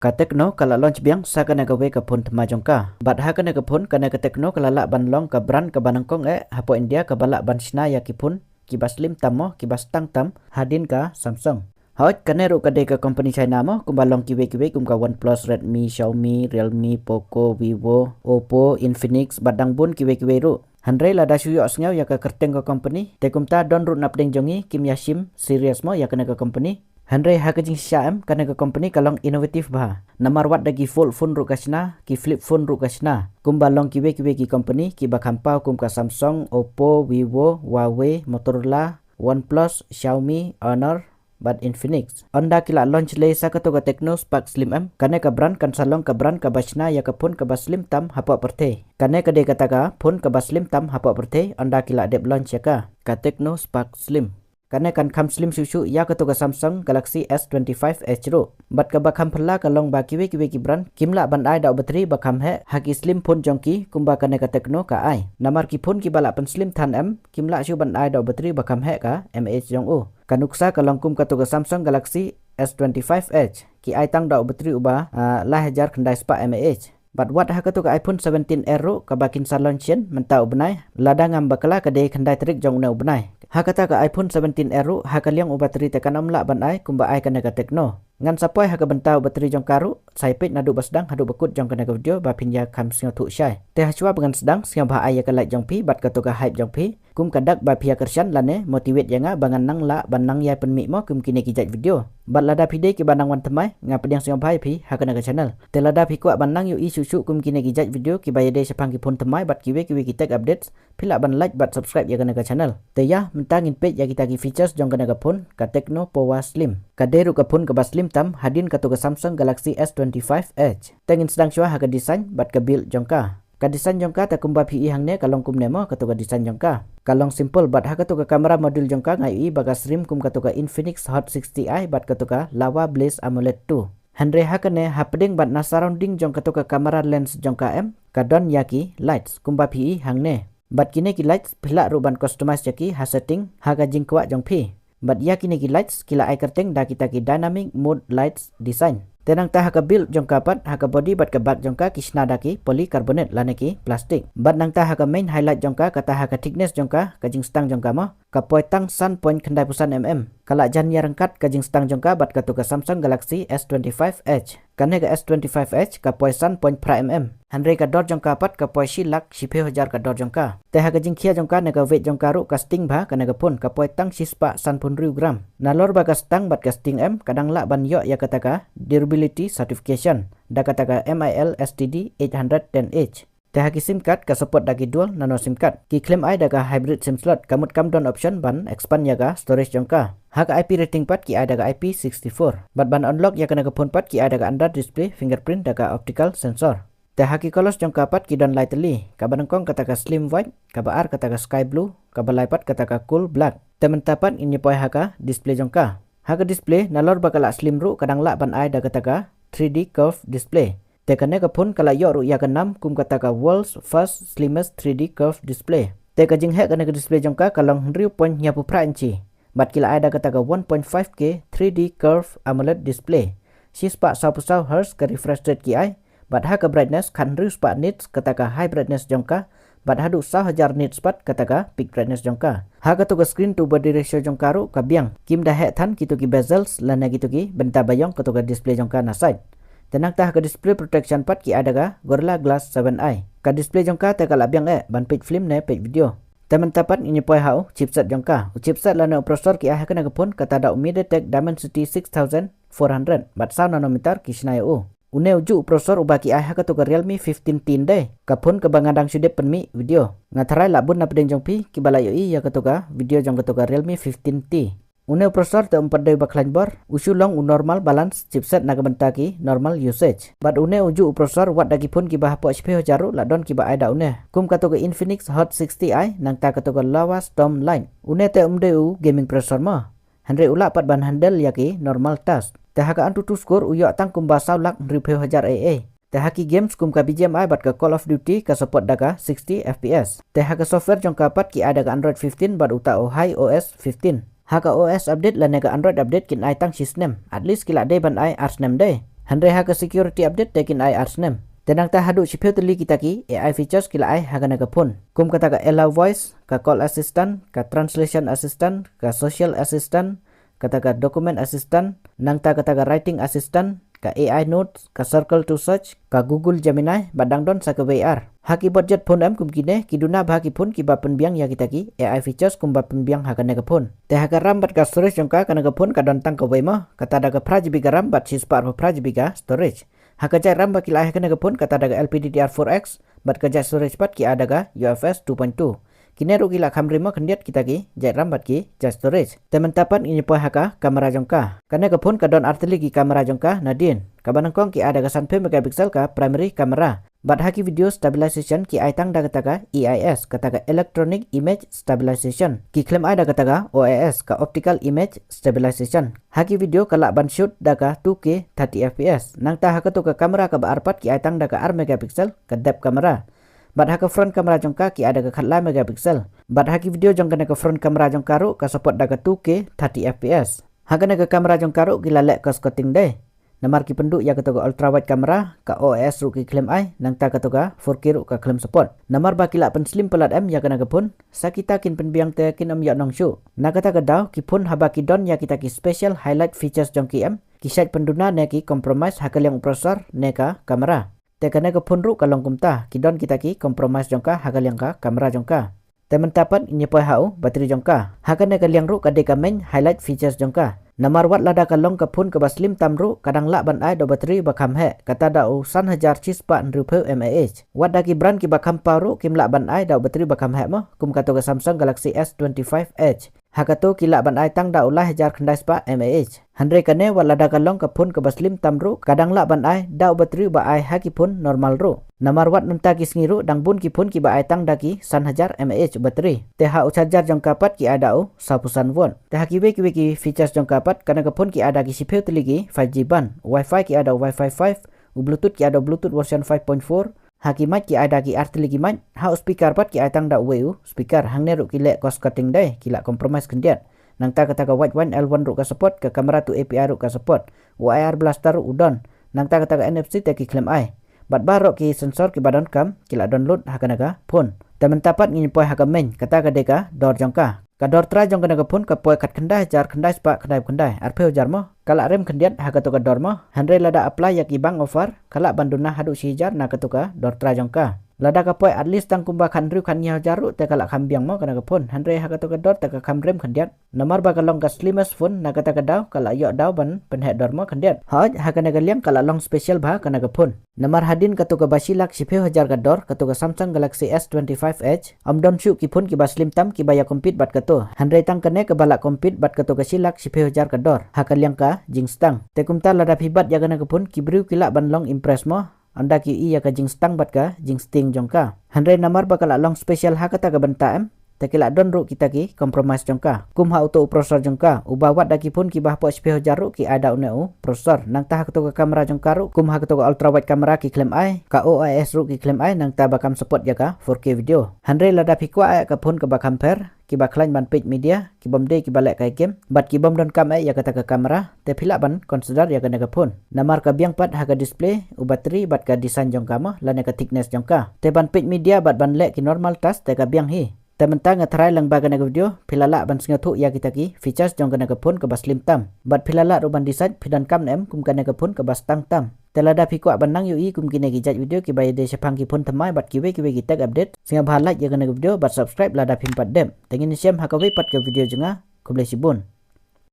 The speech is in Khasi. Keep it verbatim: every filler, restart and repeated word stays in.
Ka Tecno ka la launch biang sa kane kawei ka phone thymmai jong ka. Bad ha kane ka phone, kane ka Tecno ka la lah ban long ka brand kaba nyngkong eh hapoh India kaba lah ban shna ïa ki phone kiba slim tam mo, kiba stang tam, hadien ka Samsung. Hooid, kane ruh ka dei ka company China mo, kumba long kiwei kiwei kum ka OnePlus, Redmi, Xiaomi, Realme, Poco, Vivo, Oppo, Infinix, bad dang bun kiwei kiwei ruh. Hynrei lada shu ïohsngew ïa ka kyrteng ka company, te kumta don ruh napdeng jong ngi kim ïa shim serious mo ïa kane ka company. Hynrei ha ka jingshisha em, kane ka company ka long innovative bha. Namar wat da ki fold phone ruh ka shna, ki flip phone ruh ka shna. Kumba long kiwei kiwei ki company kiba kham paw kum ka Samsung, Oppo, Vivo, Huawei, Motorola, OnePlus, Xiaomi, Honor, bad Infinix. Ynda ki la launch lei sa kato ka Tecno Spark Slim em, kane ka brand kan sa long ka brand kaba shna ïa ka phone kaba slim tam hapoh pyrthei. Kane ka dei kata ka phone kaba slim tam hapoh pyrthei, ynda ki la dep launch ïa ka, ka Tecno Spark Slim. Kane kan kham slim shuh shuh ïa kato ka Samsung Galaxy S twenty-five Edge ruh. Bad kaba kham phylla ka long ba kiwei kiwei ki brand kim lah ban ai da u battery ba kham heh ha ki slim phone jong ki kumba kane ka Tecno ka ai. Namar ki phone kiba lah pynslim than em, kim lah shuh ban ai da u battery ba kham heh ka mAh jong u. Ka nuksa ka long kum kato ka Samsung Galaxy S twenty-five Edge, ki ai tang da u battery uba, ah, lai hajar khyndai spah mAh. Bad wat ha kato ka iPhone seventeen R ruh kaba kin sa launch shen mynta u bnai, lada ngam bakla ka dei khyndai tarik jong une u bnai. Ha kata ka iPhone seventeen R ruh, ha ka liang u battery te kan ym lah ban ai kumba ai kane ka Tecno. Ngan sa poi ha ka bynta u battery jong ka ruh, sa ïa peit naduh ba sdang haduh ba kut jong kane ka video ba phin ïa kham sngewthuh shai. Te hashwa ba ngan sdang, sngewbha ai ïa ka like jong phi bad kato ka hype jong phi. Kum ka dak ba phi ïa kyrshan lane motivate ïa nga ba ngan nang lah ban nang ïai pynmih mo kum kine ki jait video. Bad lada phi dei kiba nang wan thymmai, nga pdiang sngewbha ïa phi ha kane ka channel. Te lada phi kwah ban nang ïohi shuh shuh kum kine ki jait video kiba ïadei shaphang ki phone thymmai bad kiwei kiwei ki tech updates, phi lah ban like bad subscribe ïa kane ka channel. Te ïa, mynta ngin peit ïa kita ki features jong kane ka phone, ka Tecno Powa Slim. Ka dei ruh ka phone kaba slim tam hadien kato ka Samsung Galaxy S twenty-five Edge. Te ngin sdang shuwa ha ka design bad ka build jong ka. Ka design jong ka te kumba phi i hangne ka long kumne mo, kato ka design jong ka. Ka long simple bad ha kato ka camera module jong ka nga ïohi ba ka srim kum kato ka Infinix Hot sixty i bad kato ka Lava Blaze AMOLED two. Hynrei ha kane hapdeng bad na surrounding jong kato ka camera lens jong ka em, ka don ïa ki lights kumba phi i hangne. Bad kine ki lights phi lah ruh ban customize ïa ki ha setting ha ka jingkwah jong phi. Bad ïa kine ki lights ki la ai kyrteng da kita ki dynamic mode lights design. Te nangta ha ka build jong ka pat, ha ka body bad ka back jong ka ki shna da ki polycarbonate lane ki plastic. Bad nangta ha ka main highlight jong ka, kata ha ka thickness jong ka, ka jingstang jong ka mo, ka poi tang san point khyndai phew san mm. Ka la jan ïa ryngkat ka jingstang jong ka bad kato ka Samsung Galaxy S twenty-five Edge. Kane ka S twenty-five Edge ka poi san point phra mm. Hynrei ka dor jong ka pat ka poi shi lak shiphew hajar ka dor jong ka. Te ha ka jingkhia jong ka ne ka weight jong ka ruh ka sting bha kane ka phone, ka poi tang shispah sanphew hynriew gram. Nalor ba ka stang bad ka sting em, ka dang lah ban ïoh ïa kata ka durability certification da kata ka MIL S T D eight hundred ten H. Te ha ki sim card ka support da ki dual nano sim card. Ki khlem ai da ka hybrid sim slot, ka mut kam don option ban expand ïa ka storage jong ka. Ha ka I P rating pat ki ai da ka I P sixty-four. Bad ban unlock ïa kane ka phone pat ki ai da ka under display fingerprint da ka optical sensor. Te ha ki colors jong ka pat ki don lai tylli. Kaba nyngkong kata ka slim white, kaba ar kata ka sky blue, kaba lai pat kata ka cool black. Te mynta pat ngin ïa poi ha ka display jong ka. Ha ka display, nalor ba ka la slim ruh ka dang lah ban ai da kata ka three D curved display. Te kane ka phone ka la ïoh ruh ïa ka nam kum kata ka world's first slimmest three D curved display. Te ka jingheh kane ka display jong ka ka long hynriew point hynñiewphew phra inchi. Bad ki la ai da kata ka one point five K three D curved AMOLED display. Shispah sawphew saw hertz ka refresh rate ki ai. Bad ha ka brightness khathynriew spah nits kata ka high brightness jong ka. Bad haduh saw hajar nits pat kata ka peak brightness jong ka. Ha kato ka screen to body ratio jong ka ruh ka biang. Kim da heh than kito ki bezels lane kito ki bynta baïong kato ka display jong ka na side. Te nangta ha ka display protection pat ki ai da ka Gorilla Glass seven i. Ka display jong ka te ka la biang eh ban peit film ne peit video. Te mynta pat ngin ïa poi ha u chipset jong ka. U chipset lane u processor ki ai ha kane ka phone kata da u MediaTek Dimensity six thousand four hundred bad saw nanometer ki shna ïa u. Une u juh u processor uba ki ai ha kato ka Realme fifteen T dei. Ka phone kaba nga dang shu dep pynmih video. Nga tharai lah bun na pdeng jong phi kiba la ïohi ïa kato ka video jong kato ka Realme fifteen T. Une u processor te um pat dei uba khlaiñ bor, u shu long u normal balance chipset na ka bynta ki normal usage. Bad une u juh u processor wat da ki phone kiba hapoh shiphew hajar ruh la don kiba ai da une. Kum kato ka Infinix Hot sixty i, nangta kato ka Lava Storm Lite. Une te um dei u gaming processor mo. Hynrei u lah pat ban handle ïa ki normal task. Te ha ka AnTuTu score u ïoh tang kumba saw lak hynriewphew hajar A A. Te ha ki games kum ka B G M I bad ka Call of Duty ka support da ka sixty F P S. Te ha ka software jong ka pat ki ai da ka Android fifteen bad uta u iOS fifteen. Ha ka O S update lane ka Android update kin ai tang shi snem. At least ki la dei ban ai ar snem dei. Hynrei ha ka security update te kin ai ar snem. Te nangta haduh shiphew tylli kita ki A I features ki la ai ha kane ka phone. Kum kata ka Allow Voice, ka Call Assistant, ka Translation Assistant, ka Social Assistant, kata ka Document Assistant, nangta kata ka Writing Assistant, ka A I Notes, ka Circle to Search, ka Google Gemini, bad dang don sa kawei ar. Ha ki budget phone em kum kine, ki duna bha ki phone kiba pynbiang ïa kita ki A I features kumba pynbiang ha kane ka phone. Te ha ka RAM bad ka storage jong ka, kane ka phone ka don tang kawei mo, kata da ka phra G B ka RAM bad shispah arphew phra G B ka storage. Ha ka jait RAM ba ki la ai ha kane ka phone, kata da ka L P D D R four X, bad ka jait storage pat ki ai da ka U F S two point two. Kine ruh ki la kham rim mo khyndiat kita ki jait RAM bad ki jait storage. Te mynta pat ngin ïa poi ha ka camera jong ka. Kane ka phone ka don ar tylli ki camera jong ka nadien. Kaba nyngkong ki ai da ka sanphew megapixel ka primary camera. Bad ha ki video stabilization ki ai tang da kata ka E I S, kata ka Electronic Image Stabilization. Ki khlem ai da kata ka O I S, ka Optical Image Stabilization. Ha ki video ka lah ban shoot da ka two K thirty F P S. Nangta ha kato ka camera kaba ar pat ki ai tang da ka ar megapixel ka depth camera. Bad ha ka front camera jong ka ki ai da ka khatlai megapixel. Bad ha ki video jong kane ka front camera jong ka ruh ka support da ka two K thirty F P S. Ha kane ka camera jong ka ruh ki la leh cost cutting de. Namar ki pynduh ïa kato ka ultra wide camera, ka O I S ruh ki khlem ai, nangta kato ka four K ruh ka khlem support. Namar ba ki la pynslim palat em ïa kane ka phone, sa kita kin pynbiang te kin ym ïoh nong shuh. Na kata ka daw, ki phone haba ki don ïa kita ki special highlight features jong ki em, ki shait pynduna ne ki compromise ha ka liang u processor ne ka camera. Te kane ka phone ruh ka long kumta, ki don kita ki compromise jong ka ha ka liang ka camera jong ka. Te mynta pat ngin ïa poi ha u battery jong ka. Ha kane ka liang ruh ka dei ka main highlight features jong ka. Namar wat lada ka long ka phone kaba slim tam ruh ka dang lah ban ai da u battery ba kham heh, kata da u san hajar shispah hynriewphew mAh. Wat da ki brand kiba kham paw ruh kim lah ban ai da u battery ba kham heh mo, kum kato ka Samsung Galaxy S twenty-five Edge. Ha kato ki lah ban ai tang da u lai hajar khyndai spah mAh. Hynrei kane wat lada ka long ka phone kaba slim tam ruh ka dang lah ban ai da u battery ba ai ha ki phone normal ruh. Namar wat mynta ki sngi ruh dang bun ki phone kiba ai tang da ki san hajar mAh u battery. Te ha u charger jong ka pat ki ai da u sawphew san watt. Te ha kiwei kiwei ki features jong ka pat kane ka phone ki ai da ki shiphew tylli ki five G band. Wi-Fi ki ai da u Wi-Fi five, u Bluetooth ki ai da u Bluetooth version five point four, ha ki mic ki ai da ki ar tylli ki mic, ha u speaker pat ki ai tang da uwei u speaker, hangne ruh ki leh cost cutting de, ki lah compromise khyndiat. Nangta kata ka Widevine L one ruh ka support, ka camera to A P I ruh ka support, u I R blaster ruh u don. Nangta kata ka N F C te ki khlem ai. Bad baroh ki sensor kiba donkam ki lah download ha kane ka phone. Te mynta pat ngin poi ha ka main, kata ka dei ka dor jong ka. Ka dor trai jong kane ka phone ka poi khatkhyndai hajar khyndai spah khyndaiphew khyndai, arphew hajar mo. Ka lah rim khyndiat ha kato ka dor mo. Hynrei lada apply ïa ki bank offer, ka lah ban duna haduh shi hajar na kato ka dor trai jong ka. Lada ka poi at least tang kumba khathynriew khathynñiew hajar ruh te ka lah kham biang mo kane ka phone. Hynrei ha kato ka dor te ka kham rim khyndiat. Namar ba ka long ka slimmest phone, na kata ka daw ka lah ïoh daw ban pynheh dor mo khyndiat. Hooid, ha kane ka liang ka lah long special bha kane ka phone. Namar hadien kato kaba shi lak shiphew hajar ka dor, kato ka Samsung Galaxy S twenty-five Edge, ym don shuh ki phone kiba slim tam kiba ïa compete bad kato. Hynrei tang kane kaba lah compete bad kato ka shi lak shiphew hajar ka dor ha ka liang ka jingstang. Te kumta lada phi bat ïa kane ka phone, ki briew ki lah ban long impress mo, ynda ki ïohi ïa ka jingstang bad ka jingstieng jong ka. Hynrei namar ba ka lah long special ha kata ka bynta em, te ki lah don ruh kita ki compromise jong ka. Kum ha uto u processor jong ka, uba wat da ki phone kiba hapoh shiphew hajar ruh ki ai da une u processor. Nangta ha kato ka camera jong ka ruh, kum ha kato ka ultra wide camera ki khlem ai, ka O I S ruh ki khlem ai, nangta ba kam support ïa ka four K video. Hynrei lada phi kwah ai ka phone kaba kham pher, kiba khlaiñ ban peit media, kibym dei kiba lehkai game, bad kibym donkam eh ïa kata ka camera, te phi lah ban consider ïa kane ka phone. Namar ka biang pat ha ka display, u battery bad ka design jong ka mo, lane ka thickness jong ka. Te ban peit media bad ban leh ki normal task te ka biang hi. Te mynta nga tharai lang ba kane ka video phi la lah ban sngewthuh ïa kita ki features jong kane ka phone kaba slim tam. Bad phi la lah ruh ban decide phi donkam ne em kum kane ka phone kaba stang tam. Te lada phi kwah ban nang ïohi kum kine ki jait video kiba ïadei shaphang ki phone thymmai bad kiwei kiwei ki tech update, sngewbha like ïa kane ka video bad subscribe lada phim pat dep. Te ngin ïashem ha kawei pat ka video jong nga. Khublei shibun.